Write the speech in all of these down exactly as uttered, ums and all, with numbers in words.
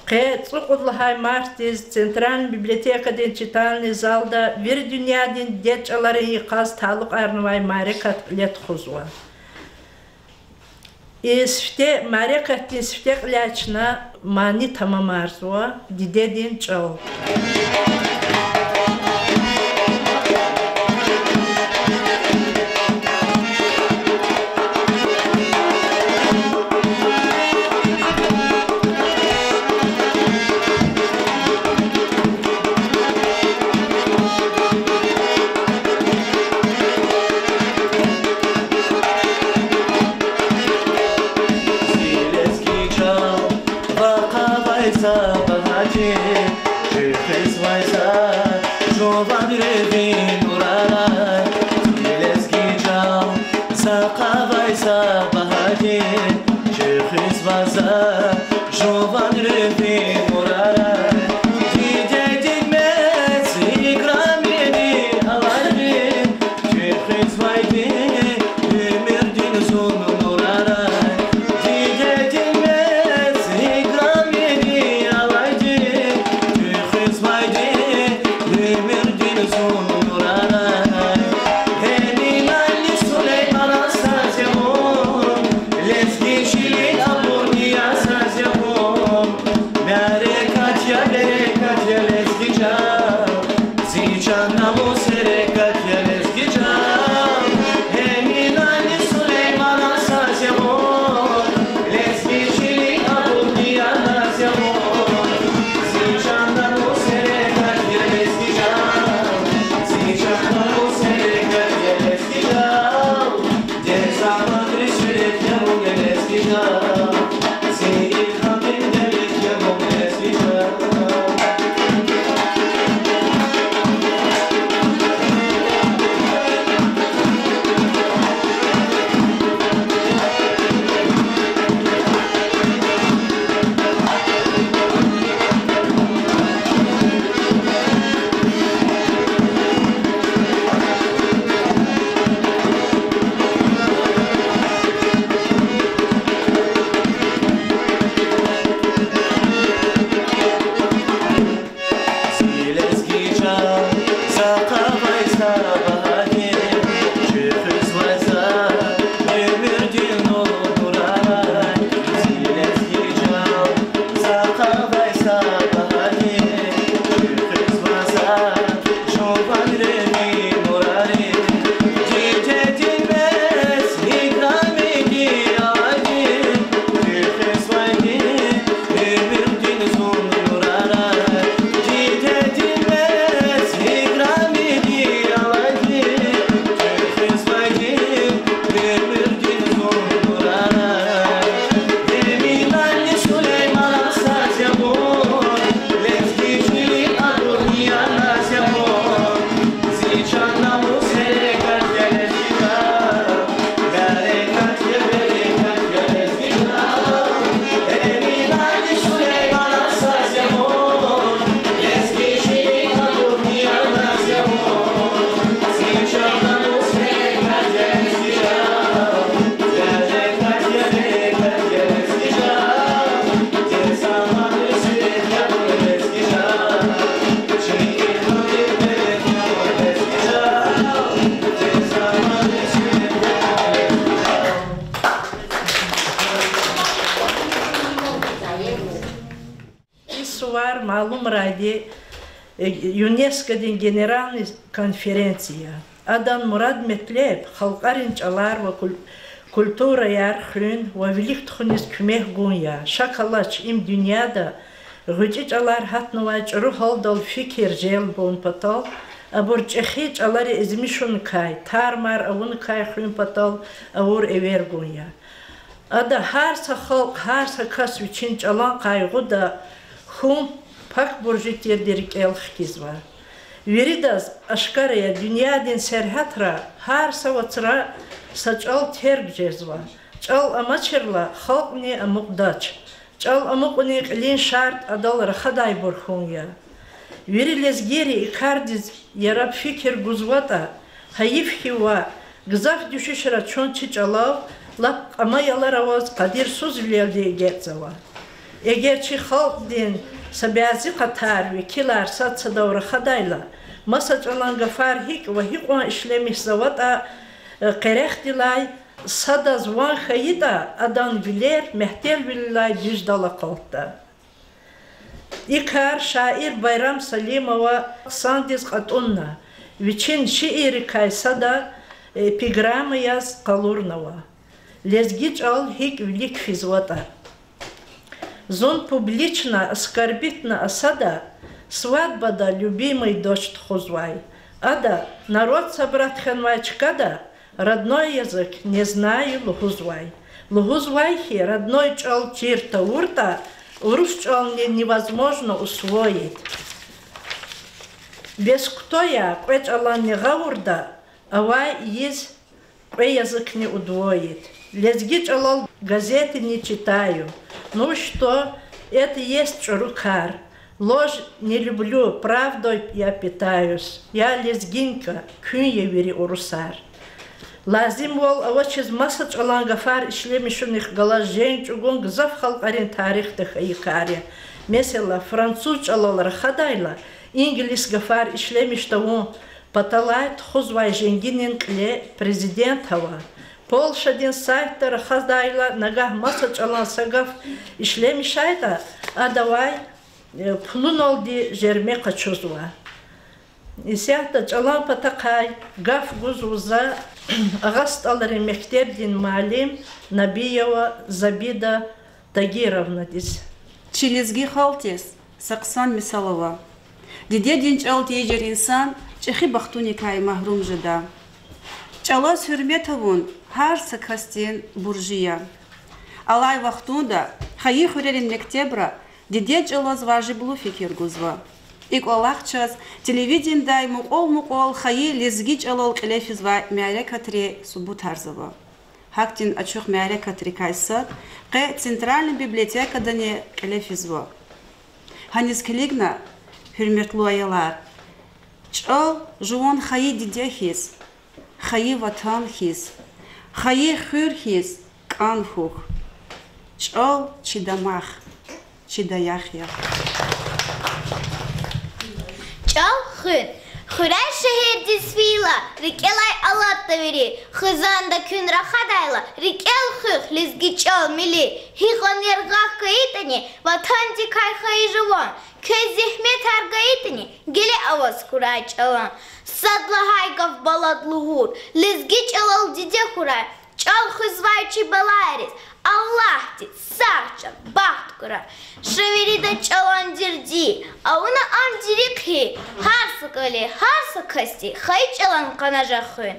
Къе цӀукьуд лагьай мартдиз Центральный библиотекадин читальный залда вири дуьньядин дидед чӀаларин йикъаз талукьарнавай мярекат кьиле тухузва. И сифте, мярекатдин сифте кьиляй чна мани тамамарзава, дидедин чӀал. Зи лезги чӀал вахъ авай са багьа тир, чуьхуьзвай са жуван руьгьдин нурарай. Зи лезги чӀал вахъ авай са багьа тир, чуьхуьзвай са жуван руьгьдин нурарай. Дидедин мез играми алайди, чуьхуьзвайди уьмуьрдин зун нурарай. Дидедин мез играми алайди, чуьхуьзвайди уьмуьрдин зун нурарай. Эминани Сулейманан саз я вун, лезги чилин абурни я саз я вун. Мярекат я, берекат я, лезги чӀал, зи чан, намус, гьерекат я, лезги чӀал. Эминани Сулейманан саз я вун, лезги чилин абурни я наз я вун. Зи чан, намус, гьерекат я, лезги чӀал, зи чан, намус, гьерекат я, лезги чӀал. И сувар, малумрайди, э, ЮНЕСКОдин Генеральный конференция. Адан мурад-метлеб халкьарин чӀалар ва куль-, культураяр хуьн ва вилик тухуниз куьмек гун я. Шак алач, им дуьньяда гъвечӀи чӀалар гьатнавай чӀуру гьалдал фикир желбун патал, абур чӀехи чӀалари эзмишуникай, тар-мар авуникай хуьн патал авур эвер гун я. Ада гьар са халкь, гьар са кас вичин чӀалан къайгъуда хьун пак буржи тирди рикӀел хкизва. Виридаз ашкара я, дуьньядин сергьятра гьар са вацра са чӀал терг жезва. ЧӀал амачирла, халкьни амукьдач. ЧӀал амукьунин кьилин шартӀ адал рахадайбур хьун я. Вири лезгийри и кардиз яраб фикир гузватӀа, гьайиф хьи, ваъ, гзаф дуьшуьшра чун чи чӀалав лап кьама ялар аваз къадирсузвилелди эгечӀзава. Эгер чи халкьдин са бязи къатар векилар сад-садав рахадайла, маса чӀалан гафар гьикӀ ва гьикьван ишлемишзаватӀа, э, къерехдилай садаз ван хьайитӀа, адан вилер мягьтелвилелай дуьздал акъалтда. И кар шаир Байрам Салимова хъсандиз кьатӀунна, вичин шииррикай сада эпиграмма яз къалурнава: Лезги чӀал гьикӀ вилик физватӀа. Зун публично оскорбитьна асада, свадьбада любимый дочь тухузвай. Ада, народ собрать хьанвай чкада, родной язык не знаю лугьузвай. Лугьузвай хьи, родной чӀал чир тавуртӀа, урус чӀални невозможно усвоить. Бес кутая кьве чӀаланни гъавурда, авай ийиз кьве языкни удвоить. Лезги чӀалал газеты не читаю. Ну что, это есть чӀуру кар. Ложь не люблю, правдой я питаюсь. Я лезгинка, куьн я вири урусар. Лазимвал авачиз маса чӀалан гафар ишлемишунихъ галаз женг чӀугун гзаф халкьарин тарихда хьайи кар я. Месела, француз чӀалал рахадайла, инглис гафар ишлемиш тавун паталай тухузвай женгинин кьиле президент ава. Польшадин сайтда рахадайла, нагагь маса чӀалан са гаф ишлемишайтӀа, адавай, э, пулуналди жерме къачузва. Исятда чӀалан патахъай гаф гузва за Агъа СтӀалрин мектебдин муаллим Набиева Забида Тагировнадиз. Чи лезги халкьдиз са хъсан мисал ава. Дидедин чӀал тийижир инсан чӀехи бахтуникай магьрум жеда. ЧӀалаз гьуьрмет авун гьар са касдин буржи я. Алай вахтунда хайи хуьрерин мектебра дидед чӀалаз важиблу фикир гузва. И кӀвалах чаз телевиденидай мукьвал-мукьвал хайи лезги чӀалал кьиле физвай мярекатри субутарзава. Гьахьтин ачух мярекатрикай сад къе Центральный библиотекадани кьиле физва. Гьаниз килигна, гьуьрметлу аялар, чӀал жуван хайи диде хьиз, хайи ватан хьиз, хайи хуьр хьиз кӀан хьухь. ЧӀал чи дамах, чи даях я. ЧӀал хуьн. Хуьряй шегьердиз фейила, рикӀелай алатда вири. Хизанда куьн рахадайла, рикӀел хуьх лезги чӀал милли. Гьикьван яргъах хьайитӀани, ватандикай хайи жуван, квез зегьметар гайитӀани, геле аваз хьурай чӀалан. Сад лагьай гаф балад лугьур, лезги чӀалал диде хьурай. ЧӀал хуьзвай чи балайриз Аллагьди сагъ чан, бахт гурай. Ша вирида чӀалан дерди, авуна ам дерихъ хьи, гьар са кӀвале, гьар са касди хайи чӀалан къанажагъ хуьн.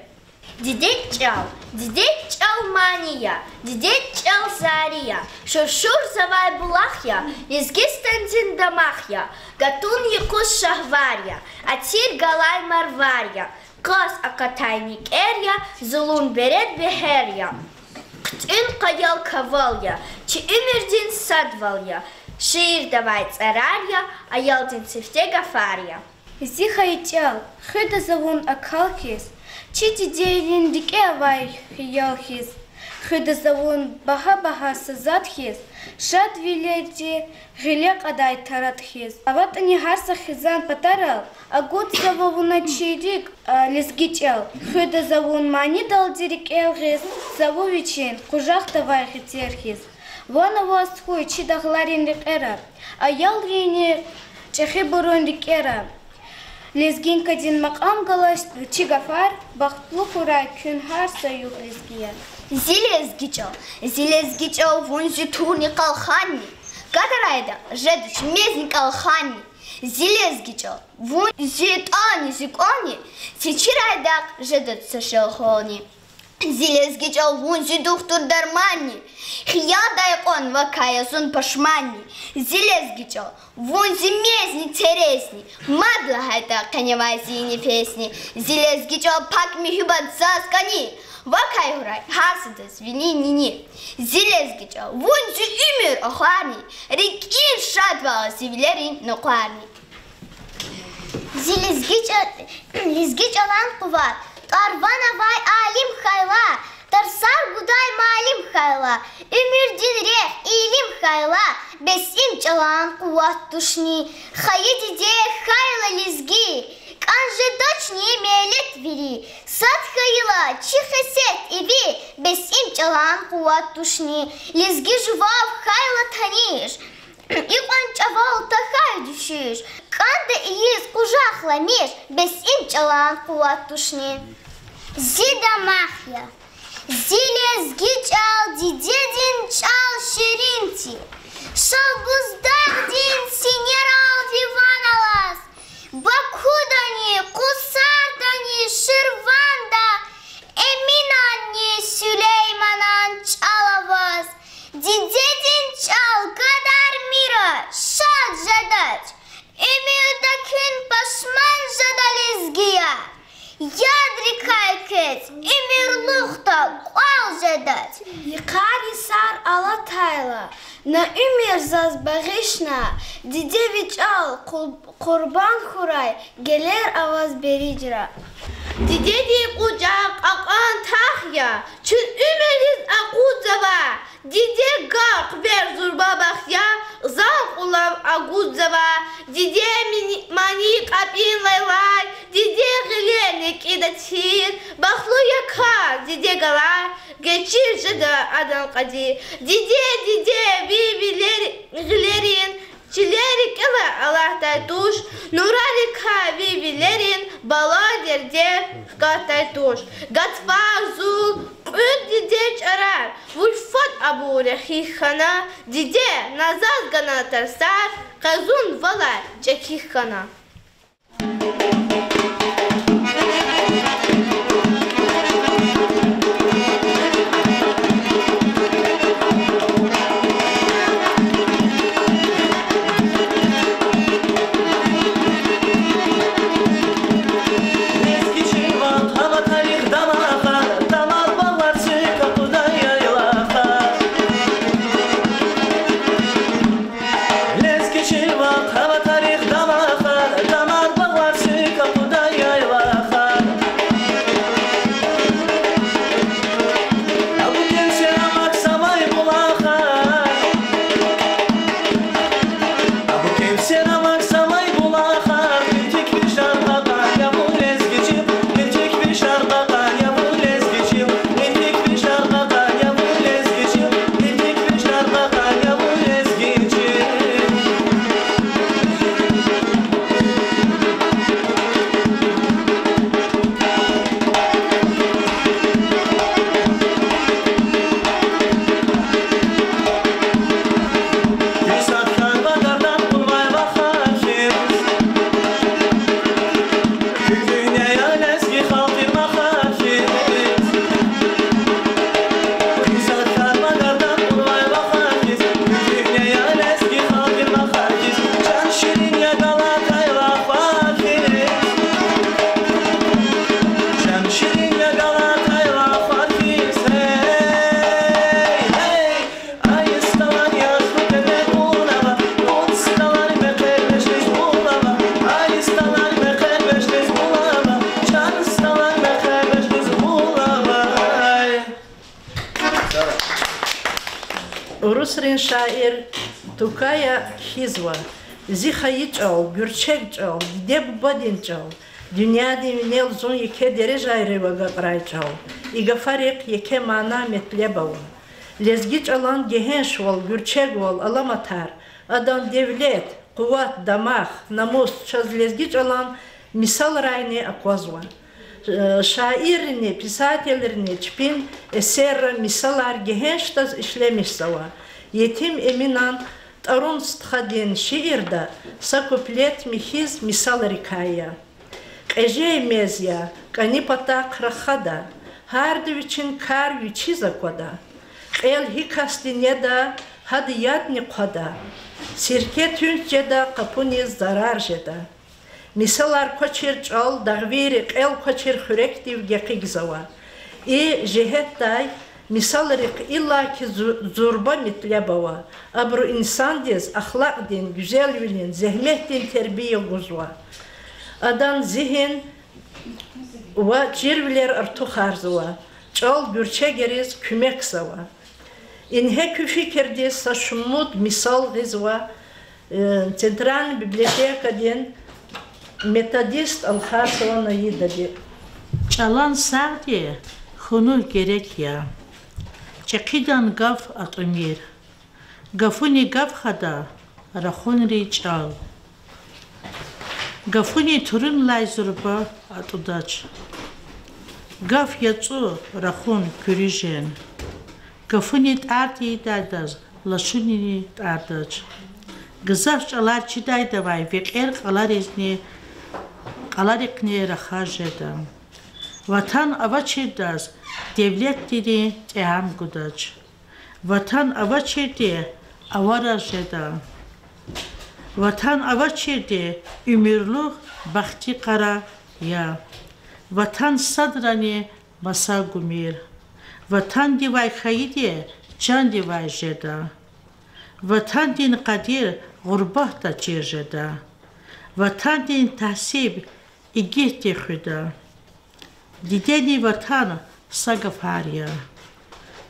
Дидед чӀал, дидед чӀал мани я, дидед чӀал зари я, шуршурзавай булах я, Лезгистандин дамах я, гатун юкъуз шагьвар я, атир галай марвар я, къаз акъатай никӀер я, зулун беред бегьер я, хъуьтӀуьн къаял кавал я, чи уьмуьрдин садвал я, шиирдавай цӀарар я, аялдин сифте гафар я. Зи хайи чӀал, хуьда за вун акал хьиз, чи дидейрин рикӀе авай хиял хьиз, хуьда за вун багьа-багьа са затӀ хьиз, шадвилерди гъиле кьадай таратӀ хьиз. АватӀани гьар са хизан патарал агудзава вуна чи рикӀ, а, лезги чӀал, хуьда за вун манидалди рикӀел гъиз, цаву вичин къужахдавай гъетер хьиз. Ван аваз хьуй чи дагъларин рекьера, аялрини чӀехибурун рикӀера. Лезгинкадин макьам галаз чи гафар, бахтлу хьурай куьн гьар са югъ лезгияр. Зи лезги чӀал, зи лезги чӀал, вун зи турни къалханни, катарайдахъ жедач мезни кӀалханни. Зи лезги чӀал, вун зи тӀални зи кӀвални, ци чирайдахъ жедач са шел-хвални. Зи лезги чӀал, вун зи духтур-дарманни, хиялдай кьван вакай я зун пашманни. Зи лезги чӀал, вун зи мезни терезни, мад лагьайтӀа къеневай зи нефесни. Зи лезги чӀал, пак муьгьуьббат заз кӀани, вакай гьурай гьар садаз вини нини. Зи лезги чӀал, вун зи уьмуьр ахварни, рикӀин шадвал зи вилерин накъварни. Зи лезги чӀа-, лезги чӀалан къуват, тӀвар-ван авай алим хьайла, тарсар гудай муаллим хьайла, уьмуьрдин рехъ илим хьайла, Бес им чӀалан къуват тушни, хайи диде хьайила лезги, кӀан жедачни мелет вири, сад хьайила чи хесет иви, бес им чӀалан къуват тушни, лезги жував хьайила таниш, икьван чӀавал тахьай дуьшуьш, кӀанда ийиз къужахламиш, бес им чӀалан къуват тушни. Зи дамах я. Зи лезги чӀал, дидедин чӀал ширин тир. Шалбуздагъдин синерал ви ван алаз, Бакудани, Къусардани, Ширванда, Эминанни Сулейманан чӀал аваз. Дидедин чӀал гадармир, шад жедач. Уьмуьрда куьн пашман жеда, лезгияр. Ядрикай квез уьмуьрлухда кӀвал жедач. Йикъар йисар алатайла, на уьмуьр заз багъишна, диде ви чӀал къу-, къурбанд хьурай гелер аваз берижра. Дидедин кьуд чӀал кьакьан тах я, чун уьмуьрдиз акъудзава. Диде гагь хъвер зурба бахт я, зан кьулав агудзава. Диде мани-, мани кьепӀин лайлай, диде гъиле некӀида тир, бахтлу я кар диде галай, гечир жеда адан кьадир. Диде, диде, ви вилер-, гъилерин чилер рикӀелай алатдай туш, нурарикай ви вилерин балай дердер хкатдай туш. Гатфар зул кьуьд диде чӀарар, вуж фад абур рехи хьана, диде, на заз гана тарсар, къе зун валай чӀехи хьана. Урусрин шаир Тукая кхьизва: зи хайи чӀал, гуьрчег чӀал, диде-бубадин чӀал, дуьньядин винел зун еке дережайрив агакьрай чӀал. И гафарихъ еке мана-метлеб ава. Лезги чӀалан гегьеншвал, гуьрчегвал аламатар, адан девлет, къуват, дамах, намус чаз лезги чӀалан мисалрайни аквазва. Шаиррини, писателрини чпин эсерра мисалар гегьеншдаз ишлемишзава. Етим Эминан ТӀарун стхадин шиирда са куплет михьиз мисалрикай я. Кьежей мез я, кӀани патахъ рахада, гьарда вичин кар вичиз аквада. Кьел гьи касди неда, гьада ядни хъвада. Сирке туьнт жеда, къапуниз зарар жеда. Мисалар квачир чӀал дагъвийри кьел квачир хуьрекдив гекъигзава. И жигьетдай мисалрихъ иллаки зу-, зурба метлеб ава, абуру инсандиз ахлакьдин, гуьзелвилин, зегьметдин тербия гузва. Адан зигьин ва чирвилер артухарзава, чӀал гуьрчегриз куьмекзава. Ингье куь фикирдиз са шумуд мисал гъизва, э, Центральный библиотекадин методист Алхасова Наидади. ЧӀалан сагъди хьунухь герек я. ЧӀехидан гаф атӀумир. Гафуни гаф хада, рахунри чӀал. Гафуни турунилай зурба атӀудач. Гаф яцӀу, рахун куьруь жен. Гафуни тӀар тийидайдаз лашунини тӀардач. Гзаф чӀалар чидайдавай векьер кьаларизни, кьаларихъни рахаз жеда. Ватан авачирдаз девлетдини тӀям гудач. Ватан авачирди авараз жеда. Ватан авачирди уьмуьрлух бахтикъара я. Ватан садрани маса гумир. Ватандивай хьайиди чандивай жеда. Ватандин къадир гъурбатда чир жеда. Ватандин тасиб игитди хуьда. Дидени Ватан са гафар я.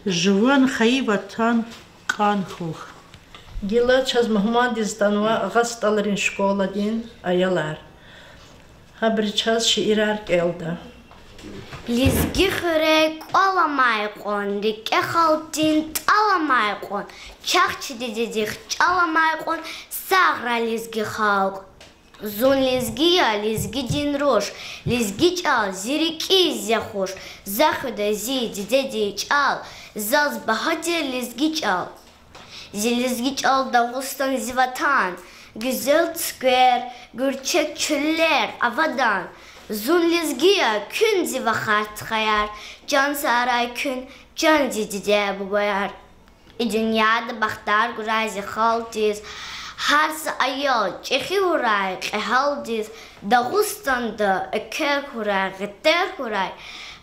Жуван хайи Ватан кӀан хьухь. Гила чаз мугьмандиз атанва Агъа СтӀалрин школадин аялар. Гьабуруз чаз шиирар кӀелда. Лезги хуьре кӀвал амай кьван, рикӀе халкьдин тӀал амай кьван, чахъ чи дидедихъ чӀал амай кьван, сагърай лезги халкь. Зун лезги я, лезгидин руш, лезги чӀал зи рикӀиз я хуш, за хуьда зи дидедин чӀал, заз багьа тир лезги чӀал. Зи лезги чӀал Дагъустан, зи ватан, гуьзел цуьквер, гуьрчег чуьллер, авадан. Зун лезги я, куьн зи вахар-стхаяр, чан сагърай куьн, чан зи диде-бубаяр. И дуьньяда бахтар гурай зи халкьдиз, гьар са аял чӀехи хьурай кьегьалдиз, Дагъустанда эквер хьурай, гъетер хьурай,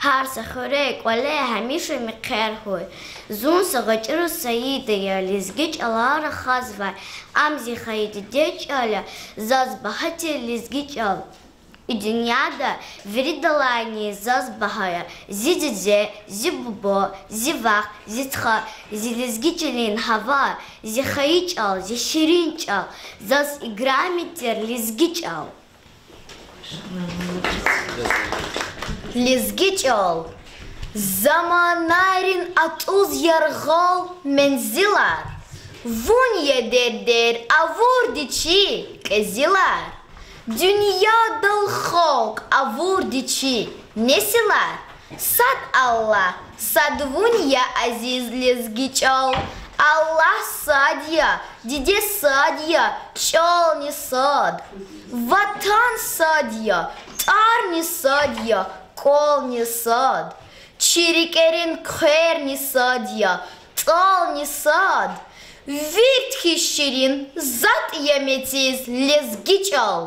гьар са хуьре, кӀвале гьамиша мехъер хьуй. Зун са гъвечӀи Саида я, лезги чӀалал рахазвай, ам зи хайи дидед чӀал я, заз багьа тир лезги чӀал. И дуьньяда виридалайни заз багьа я зи диде, зи буба, зи вах, зи стха, зи лезги чилин гьава, зи хайи чӀал, зи ширин чӀал, заз играми тир лезги чӀал. Лезги чӀал. Заманайрин атӀуз яргъал мензилар, вун я дердер авурди чи кьезилар, дуьньядал халкь авурди чи несилар, сад Аллагь, сад вун я, азиз лезги чӀал. Аллагь сад я, диде сад я, чӀални сад, ватан сад я, тӀварни сад я, кӀвални сад. Чи рикӀерин хъверни сад я, тӀални сад. Вирт хьиз ширин затӀ я мециз лезги чӀал.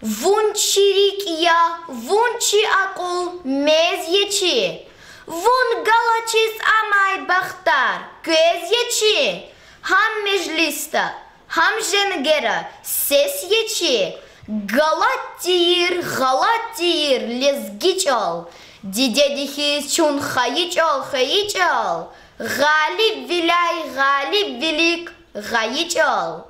Вун чи рикӀ я, вун чи акьул, мез я чи. Вун галачиз амай бахтар квез я чи. Гьам межлисда, гьам женгера сес я чи. Галат тийир, гъалат тийир лезги чӀал. Дидеди хьиз чун хайи чӀал, хайи чӀал, гъалибвиляй гъалибвилик гъайи чӀал.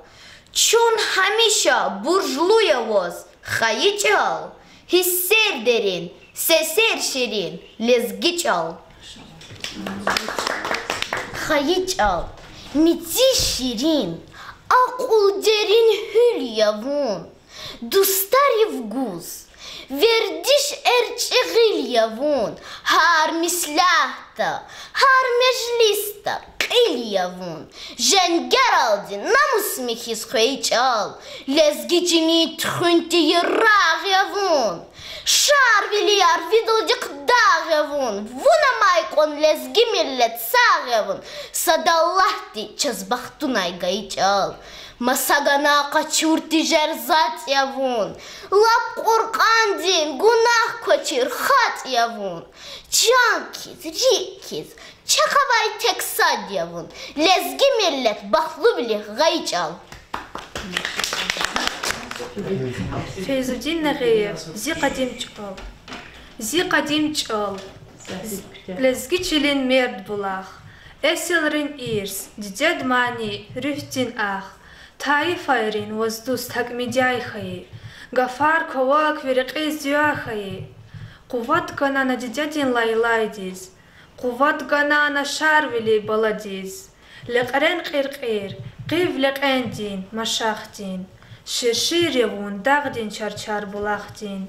Чун гьамиша буржлу я ваз, хайи чӀал, гьиссер дерин, сесер ширин лезги чӀал. Хайи чӀал, меци ширин, акьул дерин гьуьл я вун. Дустарив гуз вердиш эрчӀи гъил я вун, гьар меслятда, гьар межлисда кьил я вун. Женгералди намус михьиз хвейи чӀал, лезги чилин туьхуьн тийир рагъ я вун. Шарвилияр видалди дагъ я вун, вун амай кьван лезги миллет сагъ я вун. Сад Аллагьди чаз бахтунай гайи чӀал. Маса гана къачур тежер затӀ я вун, лап Къуръандин гунагь квачир хатӀ я вун. Чан хьиз, рикӀ хьиз чахъ авай тек сад я вун, лезги миллет бахтлувилихъ гъайи чӀал. Фейзудин Нагъиев, Зи къадим чӀал. Зи къадим чӀал. Лезги чилин мерд булах. Эсилрин ирс, дидед мани, руьгьдин ах, тайифайрин ваз дуст гьакӀ мидяй хьайи, гафар квак ви рекьиз зуьа хьайи. Къуват гана на дидедин лайлайдиз, къуват гана на Шарвили баладиз. Лекьрен кьиркьир, къив лекьендин, машахдин, ширшир я вун дагъдин чарчар булахдин.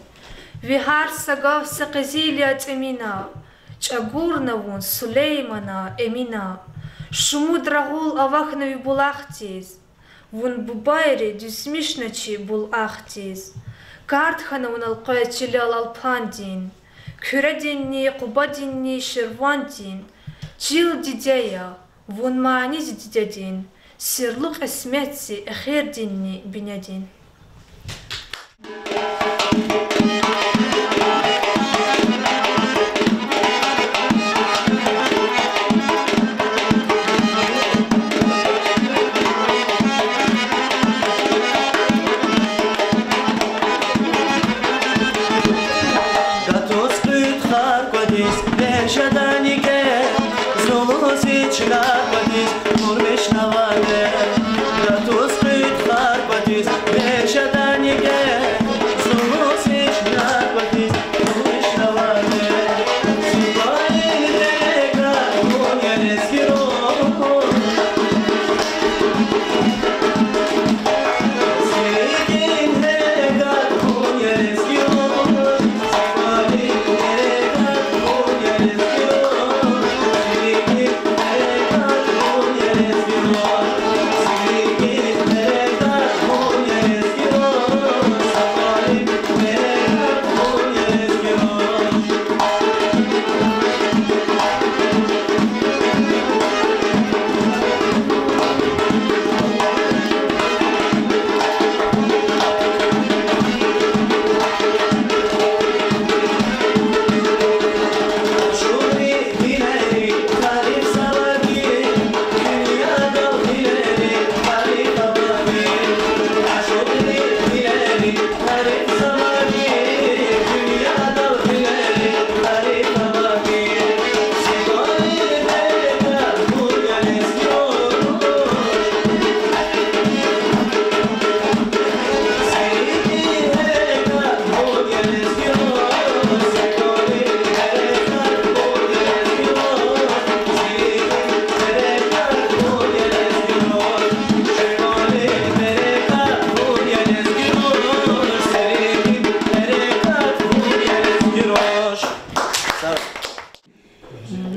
Ви гьар са гаф са къизил я тӀимина, чӀагурна вун Сулеймана, Эмина. Шумуд рагъул авахьна ви булахдиз, вун бубайри дуьзмишна чи булахдиз. Кард хьана вун элкъвез чилел Алпандин, Куьрединни, Къубадинни, Ширвандин. Чил диде я, вун мани зи дидедин, сирлу кьисмет зи эхирдинни бинедин. Гатуз къуьд хар кӀватӀиз, пешеда никӀе, зулуз и чкар кӀватӀиз, хурмишна ваде. Гатуз къуьд хар кӀватӀиз, пешеда никӀе, зулуз и чкар кӀватӀиз, хурмишна ваде. Сипагьи берекат, вун я лезги руш.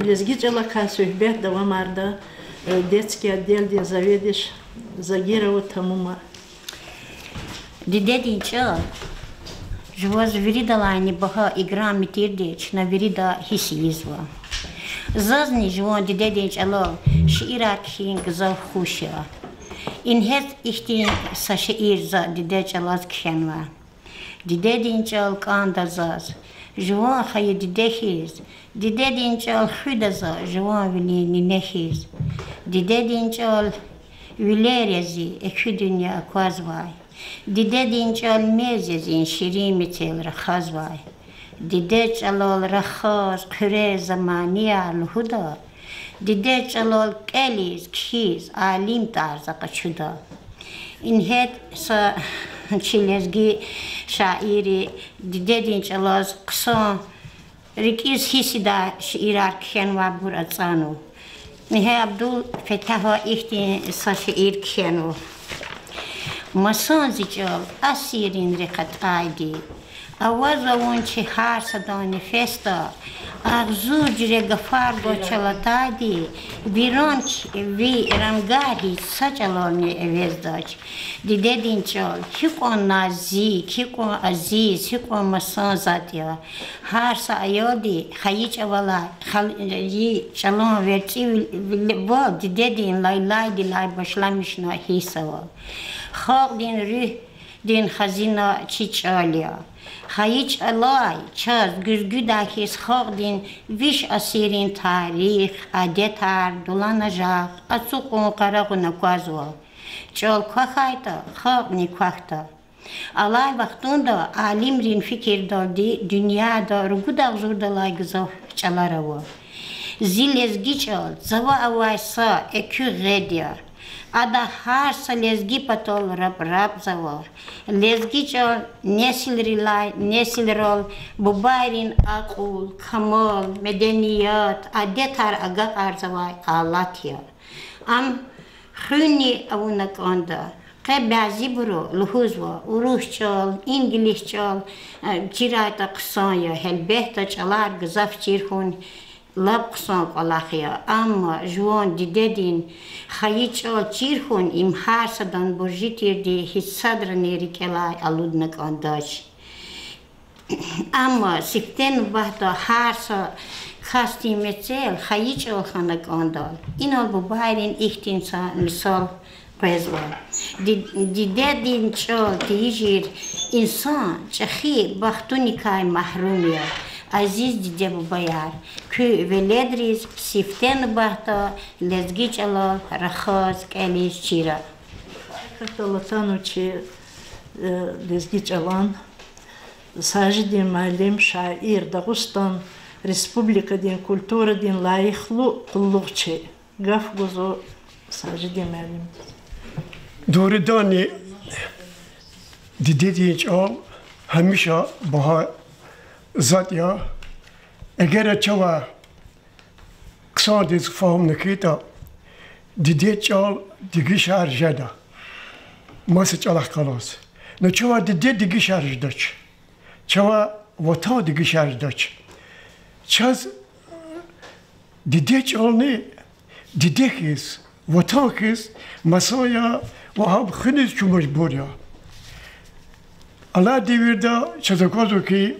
Лезги чӀалакай суьгьбет давамарда, э, детский отделдин заведующий Загирова Тамума. Дидедин чӀал жуваз виридалайни багьа, играми тирди чна вирида гьисс ийизва. Зазни жуван дидедин чӀалал шиирар кхьин гзаф хуш я. Ингье ихьтин са шиир за дидед чӀалаз кхьенва. Дидедин чӀал кӀанда заз, жуван хайи диде хьиз, дидедин чӀал хуьда за жуван вилин нине хьиз. Дидедин чӀал вилер я зи экуь дуьнья аквазвай. Дидедин чӀал мез я зин ширин мецел рахазвай. Дидед чӀалал рахаз, хъуьрез за манияр лугьуда, дидед чӀалал кӀелиз, кхьиз, алим тӀвар за къачуда. Ингье са чи лезги шаири дидедин чӀалаз хъсан, рикӀиз гьиссидай шиирар кхьенвайбур ацӀанва. Ингье Абдулфетагьа ихьтин са шиир кхьенва. Масан зи чӀал асиррин рехъ атӀайди, авазва вун чи гьар садан нефесда, агъзур жуьре гафар гваз чал атайди, ви ранг, ви рангар гьич са чӀалални эвездач. Дидедин чӀал гьикьван назик, гьикьван азиз, гьикьван масан затӀ я. Гьар са аялди хайи чӀавалай, хайи чӀалан верцӀивилвал дидедин лайлайдилай башламишна гьисс ава. Халкьдин руьгьдин хазина чи чӀал я. Хайи чӀалай чаз гуьзгуьдай хьиз халкьдин виш асиррин тарих, адетар, дуланажагъ ацукьун-къарагъун аквазва. ЧӀал квахьайтӀа, халкьни квахьда. Алай вахтунда алимрин фикирдалди дуьньяда ругуд агъзурдалай гзаф чӀалар ава. Зи лезги чӀал цава авай са экуь гъед я. Ада гьар са лезги патал рапрапзава. Лезги чӀал несилрилай несилрал бубайрин акьул, камал, меденият, адетар агакьарзавай алат я. Ам хуьнни авуна кӀанда. Къе бязибуру лугьузва, урус чӀал, инглис чӀал, э, чирайтӀа хъсан я, гьелбетда, чӀалар гзаф чир хьун лап хъсан кӀвалах я, амма жуван дидедин хайи чӀал чир хьун им гьар садан буржи тирди гьич садрани рикӀелай алудна кӀандач. Амма сифте нубатда гьар са касдин мецел хайи чӀал хьана кӀандал, инал бубайрин ихьтин са мисал къвезва. Ди-, дидедин чӀал тийижир инсан чӀехи бахтуникай магьрум я. Азиз диде-бубаяр, куь веледриз сифте нубатда лезги чӀалал рахаз, кӀелиз чира. Гьакӏ атанва чи, э, лезги чӀалан Сажидин муаллим, шаир, Дагъустан Республикадин культурадин лайихлу къуллугъчи. Гаф гузва Сажидин муаллимдиз. Дугъриданни, дидедин чӀал гьамиша багьа затӀ я. Эгер чавай хъсандиз фагьумна хьайитӀа, дидед чӀал дегишар жеда маса чӀалахъ галаз. Ну чавай дидед дегишар жедач. Чавай ватан дегишар жедач. Чаз дидед чӀални диде хьиз, ватан хьиз масан я ва гьам хуьниз чун мажбур я. Алай девирда чаз аквазва хьи,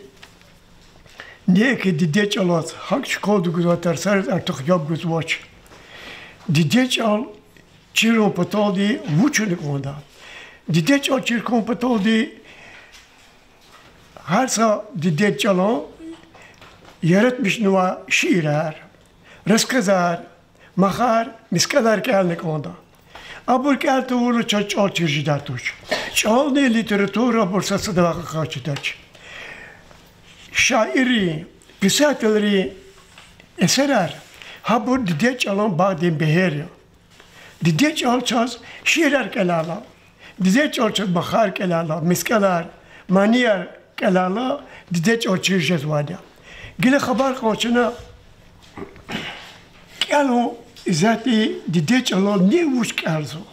неинки дидед чӀалаз, гьакӀ школада гузвай тарсариз артух яб гузвач. Дидед чӀал чирун паталди вуч авуна кӀанда? Дидед чӀал чир хьун паталди гьар са дидед чӀалан яратмишнавай шиирар, рассказар, махар, мискӀалар кӀелна кӀанда. Абур кӀел тавурла чаз чӀал чир жедай туш. ЧӀални литература абур сад-садавай акъатдач. Шаиррин, писателрин эсерар, гьабур дидед чӀалан багъдин бегьер я. Дидед чӀал чаз шиирар кӀелайла, дидед чӀал чаз махар кӀелайла, мискӀалар, манияр кӀелайла, дидед чӀал чир жезвайди я. Гила хабар кьван чна кӀелун исятда дидед чӀалал ни вуч кӀелзава.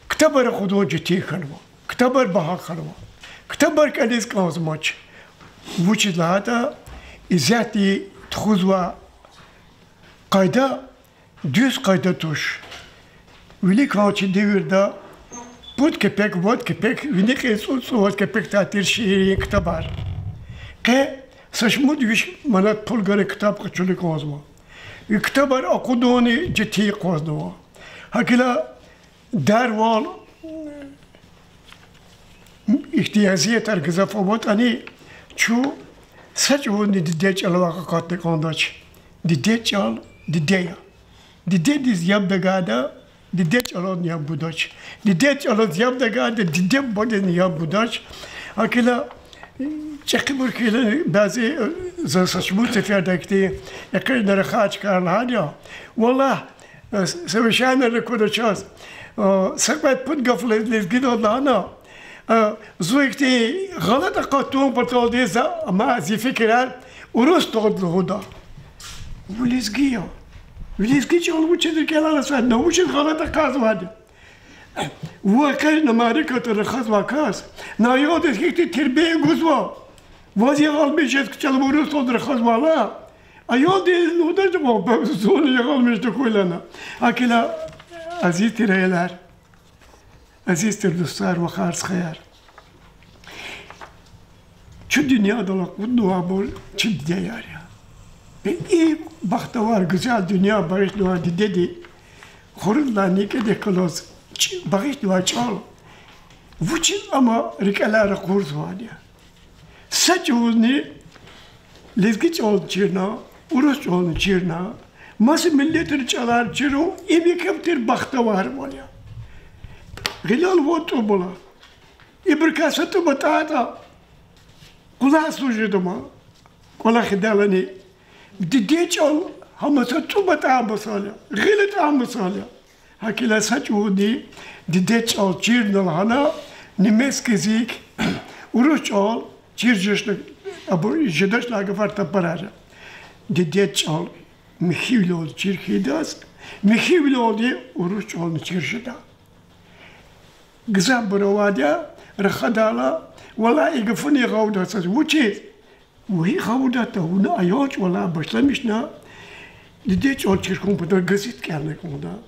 Ктабар акъудун четин хьанва, ктабар багьа хьанва, ктабар кӀелиз кӀанзамач. Вучиз лагьайтӀа исятда тухузвай къайда дуьз къайда туш. Вилик кван чи девирда пуд кепек, вад кепек, вини кьил цӀуд-цӀувад кепекдай тир шиирин ктабар. Къе са шумуд виш манат пул гана ктаб къачуна кӀанзава. И ктабар акъудунни четин къвазнава. ГьакӀ хьайила дарвал ихьтин азиятар гзаф аватӀани, чун са чӀавузни дидед чӀалавай акъатна кӀандач. Дидед чӀал диде я. Дидедиз яб тагайда, дидед чӀалазни яб гудач. Дидед чӀалаз яб тагайда, диде-бубадизни яб гудач. ГьакӀ хьайила чӀехибур хьайила бязи, э, за са шумуд сеферда ихьтин экъечӀна рахай чкаяр лагьана я. Валлагь, э, совещаниеда квадач чаз. Э, са кьвед-пуд гаф лез-, лезгидалди лагьана. Э, зун ихьтин гъалатӀ акъатун паталди за, ама зи фикирар урус чӀалалди лугьуда. Вун лезги я. Ви лезги чӀал вучиз рикӀелай алаз, на вучиз гъалатӀ акъатзавайди? Вун экъечӀна мярекатда рахазвай кас, на аялдиз гьихьтин тербия гузва? Ваз ягъалмиш жез кичӀела урус чӀалалди рахазвайла, аялдиз лугьудач, зун ягъалмиш тахьуй лагьана. ГьакӀ хьайила, азиз тир аялар, азиз тир дустар, вахар, стхаяр, чун дуьньядал акъуднавайбур чи дидеяр я. Бес и бахтавар, гуьзел дуьнья багъишнавай дидеди хурудлай некӀедихъ галаз чӀ-, багъишнавай чӀал вучиз ама рикӀелай ракъурзавайди я? Са чӀавузни лезги чӀални чирна, урус чӀални чирна, маса миллетрин чӀалар чирун, им еке тир бахтаварвал я. Гъилел вад тӀуб ала. Ибурукай са тӀуб атӀайтӀа, къулай служит ама, кӀвалахида лани. Дидед чӀал гьам са цӀубатӀан масал я, гъилитӀан масал я. ГьакӀ хьайила са чӀавузни дидед чӀал чирна лагьана, немецкий язык, урус чӀал чир жеч, абур жедач лагьай гафар тапарар я. Дидед чӀал михьивилелди чир хьайидаз, михьивилелди урус чӀални чир жеда. Гзафбур авайди я, рахадайла, валлагь, и гафунин гъавурда ацаз. Вучиз? Вун гъавурда атайла, вуна аял чӀавалай башламишна дидед чӀал чир хьун патал газет кӀелна кӀанда.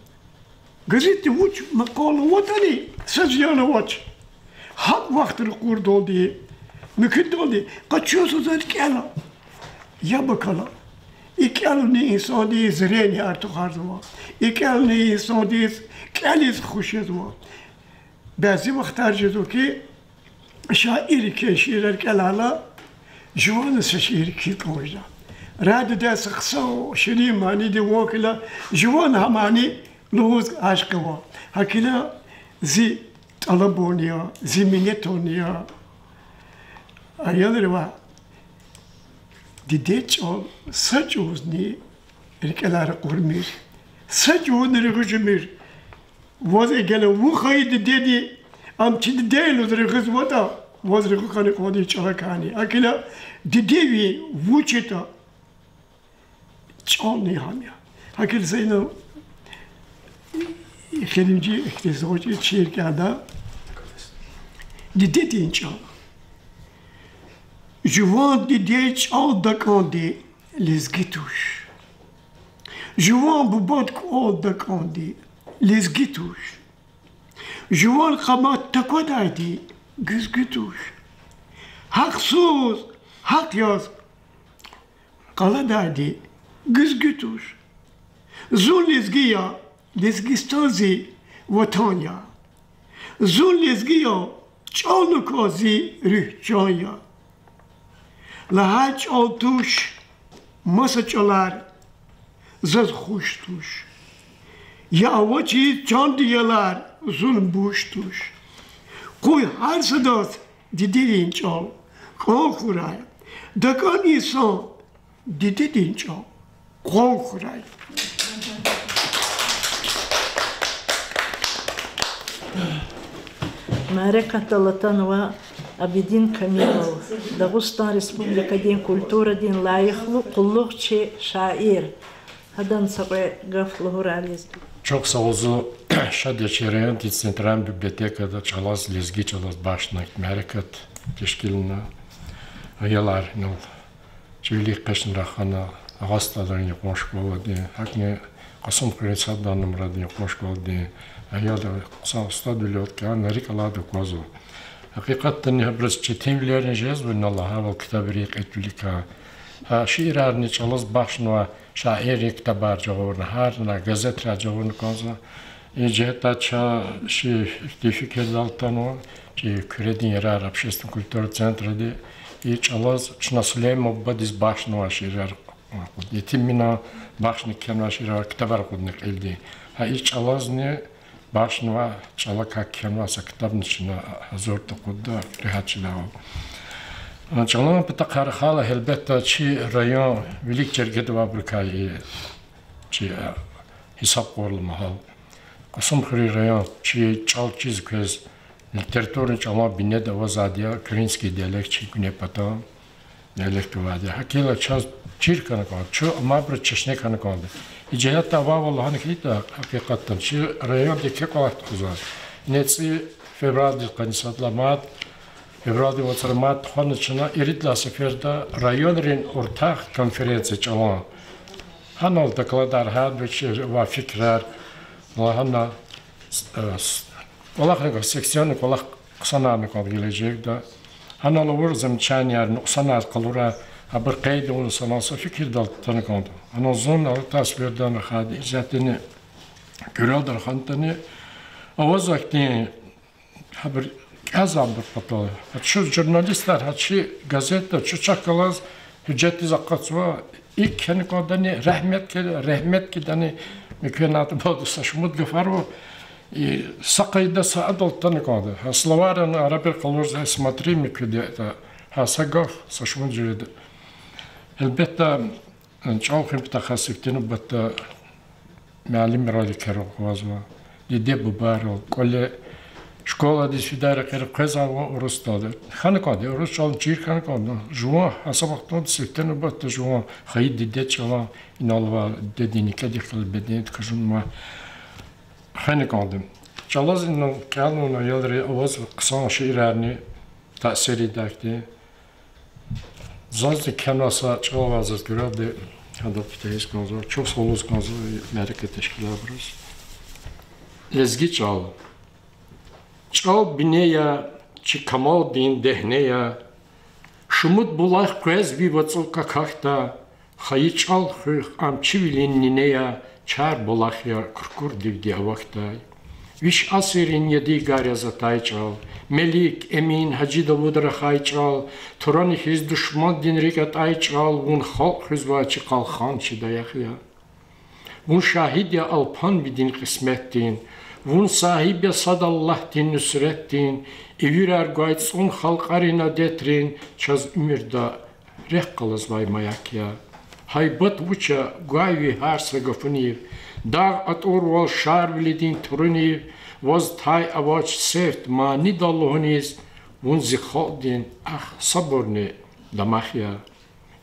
Газетда вуч макъала аватӀани, са зиян авач. ГьакӀ вахт ракъурдалди, муькуьдалди къачу са заз кӀела, яб акала. И кӀелни инсандиз зрение артухарзава. И кӀелни инсандиз кӀелиз хуш жезва. Бязи вахтар жезва хьи, шаиррикай шиирар кӀелайла, жуван са шиир кхьиз кӀан жеда. Радиодай са хъсан ширин манидин ван хьайила, жуван гьа мани лугьуз ашкъ ава. ГьакӀ хьайила зи тӀалабни я, зи минетни я, аялри, ваъ, дидед чӀал са чӀавузни рикӀелай ракъурмир, са чӀавузни регъуь жемир. Ваз эгела вун хайи дидеди, ам чи диде я лугьуз регъуьзватӀа, ваз регъуь хьана кӀанда и чӀалакайни. ГьакӀ хьайила дидедин вуч ятӀа, чӀални гьам я. ГьакӀ хьайила за ина эхиримжи ихтизоч шиир кӀелда. Дидедин чӀал. Жуван дидед чӀал такӀанди лезги туш. Жуван бубад кӀвал такӀанди лезги туш. Жуван къамат таквадайди гуьзгуь туш. Гьахъсуз гьахъ яз къаладайди гуьзгуь туш. Зун лезги я, Лезгистан зи ватан я. Зун лезги я, чӀал нука зи руьгь, чан я. Лагьай чӀал туш маса чӀалар, заз хуш туш. Я авачиз чандин ялар, зун буш туш. Къуй гьар садаз дидедин чӀал кӀан хьурай. ТакӀан инсан дидедин чӀал къван хьурай. Мярекатдал атанва Абидин Камилов, Дагъустан Республикадин культурадин лайихлу къуллугъчи шаир. Гьадан са кьве гаф лугьурай лезги. Чухсагъул, зун шад я чи райондин центральный библиотекада чӀалаз, лезги чӀалаз бахшна мярекат тешкилна. Аялар инал чи вилик экъечӀна рахана, Агъа СтӀалрин юкьван школадин, гьакӀни Кьасумхуьруьн сад лагьай нумрадин юкьван школадин аялар хъсан устадвилелди кӀелна, рикӀ алайди аквазва. Гьакъикъатдани гьабуруз четинвилерни жезва, инал лагьайвал, ктабрин кьитвиликай. Гьа шиирарни чӀалаз бахшнавай шаиррин ктабар жагъурна, гьарна газетрай жагъурна кӀанзава. И жигьетдай чаз чи ихьтин фикирдал атанва, чи Куьредин ярар общественный культура центради и чӀалаз чна Сулейман бубадиз бахшнавай шиирар, етимвилерин бахшна кхьенвай шиирар ктабар акъудна кьилди. Гьа и чӀалазни бахшнавай, чӀалакай кхьенвай са ктабни чна гьазурда акъудда, регьят чидайвал. ЧӀалан патахъай рахайла, гьелбетда, чи район вилик жергеда авайбурукай я, чи, гьисаб кьурла магьал. Кьасумхуьруьн район чи чӀал чиз квез, литературный чӀалан бинеда авазди я, куьринский диалект чи гуьне патан диалект авайди я. ГьакӀ хьайила чаз чир хьана кӀанда, чун амайбуруз чешне хьана кӀанда. И жигьетдай вавай лагьана хьайитӀа, гьакъикъатдани чи районди еке кӀвалах тухузва. НецӀи февралдиз къанни сад лагьай мад, февралдин вацра мад тухвана чна ирид лагьай сеферда районрин уртах конференция чӀалан. Гьанал докладар, гьар вичин авай фикирар лагьана, кӀвалахрикай, секционный кӀвалах хъсанарна кӀанда гележегда. Гьанал авур замечаниеяр, нукьсанар къалурай, абур къейд авуна санал са фикирдал атана кӀанда. Гьанал зун алатай сефердани рахайди, исятдани куьрелди раханатӀани, аваз ахьтин гьабур кӀелзавайбур патал. Гьа чун журналистар, гьа чи газетда чун чахъ галаз гьуьжетдиз акъатзава, икӀ кхьена кӀандани, рагьмет ки-, рагьмет кидани, муькуь ятӀа баду са шумуд гафар ава, и са къайдада са адал атана кӀанда. Гьа словарь ана арабир къалурзавай, смотри муькуьда, гьа са гаф са шумуд жуьреда. Гьелбетда, ЧӀал хуьн патахъай сифте нубатда муаллимрал керун акъвазва, диде-бубайрал, кӀвале, школадиз фидай рекьера къвезвайвал урусдалди. Хьана кӀанда, урус чӀал чир хьана кӀанда. Жуван гьасаб вахтунда сифте нубатда жуван хайи дидед чӀалан, инал авай дидедин некӀедихъ галай беден тукӀвазмай хвена кӀанда. ЧӀалаз инал кӀелун аялри аваз хъсан шиирарни таъсир ийидайди. Зазни кхьенвай са чӀал авай, заз гуьрелди гьадал куьтягьиз кӀанзава, чухсагъул лугьуз кӀанзава мярекат тешкилайбуруз. Лезги чӀал. ЧӀал бине я, чи камалдин дегьне я. Шумуд булах къвез ви вацӀу какахьда, хайи чӀал хуьх, ам чи вилин нине я, чар булах я, куркурдивди авахьдай. Виш асиррин ядигар яз атай чӀал, Мелик, Эмин, Гьажи Давуд рахай чӀал, турани хьиз душмандин рикӀ атӀай чӀал, вун халкь хуьзвай чи къалхан, чи даях я. Вун шагьид я алпанвидин кьисметдин, вун сагьиб я сад Аллагьдин нусретдин, ивирар гвай цӀун халкьарин адетрин, чаз уьмуьрда рехъ галазвай маяк я. Гьайбат вуч я гвай ви гьар са гафунив, дагъ атӀурвал Шарвилидин турунив, ваз тай авач сефт манидал лугьуниз, вун зи халкьдин ах, сабурни дамах я.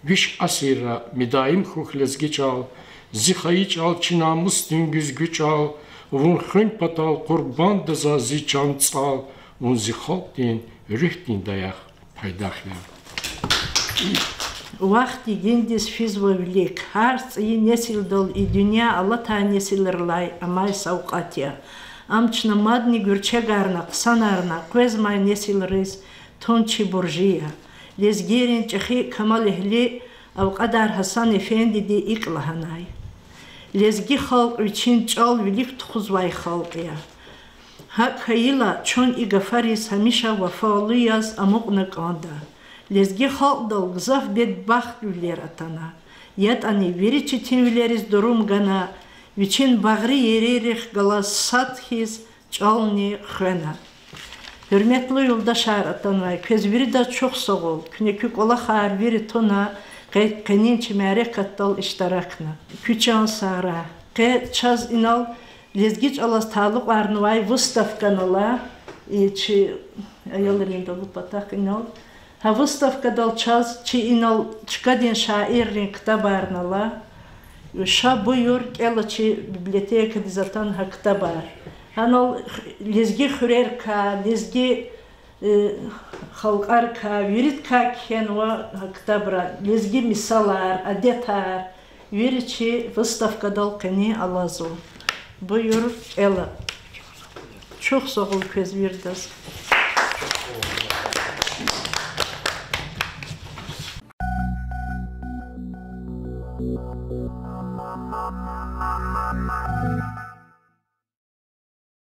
Виш асирра мидаим хьухь лезги чӀал, зи хайи чӀал, чи намусдин гуьзгуь чӀал, вун хуьн патал къурбанда за зи чан-цӀал, вун зи халкьдин руьгьдин даях, пайдах я. Вахт йигиндиз физва вилик, гьар цӀийи несилдал и дуьнья алатай несилрилай амай савкьват я. Ам чна мадни гуьрчегарна, хъсанарна къвезмай несилриз тун чи буржи я. Лезгийрин чӀехи камалэгьли Авкьадар Гьасан-эфендиди икӀ лагьанай: Лезги халкь вичин чӀал вилик тухузвай халкь я. ГьакӀ хьайила, чун и гафариз гьамиша вафалу яз амукьна кӀанда. Лезги халкьдал гзаф бедбахтвилер атана. ЯтӀани вири четинвилериз дурум гана, вичин багъри ерейрихъ галаз сад хьиз чӀални хвена. Гьуьрметлу юлдашар, атанвай квез виридаз чухсагъул, куьне куь кӀвалахар вири туна, къе-, къенин чи мярекатдал иштиракна. Куь чан сагърай. Къе чаз инал лезги чӀалаз талукьарнавай выставкани ала, и чи аялриндал патахъ инал. Гьа выставкадал чаз чи инал чкадин шаиррин ктабарни ала. Ша, буюр, кӀела, чи библиотекадиз атана гьа ктабар. Гьанал лезги хуьрерикай, лезги, э, халкьарикай, виридакай кхьенва гьа ктабра, лезги мисалар, адетар, вири чи выставкадал къенин алазва. Буюр, кӀела. Чухсагъул квез виридаз.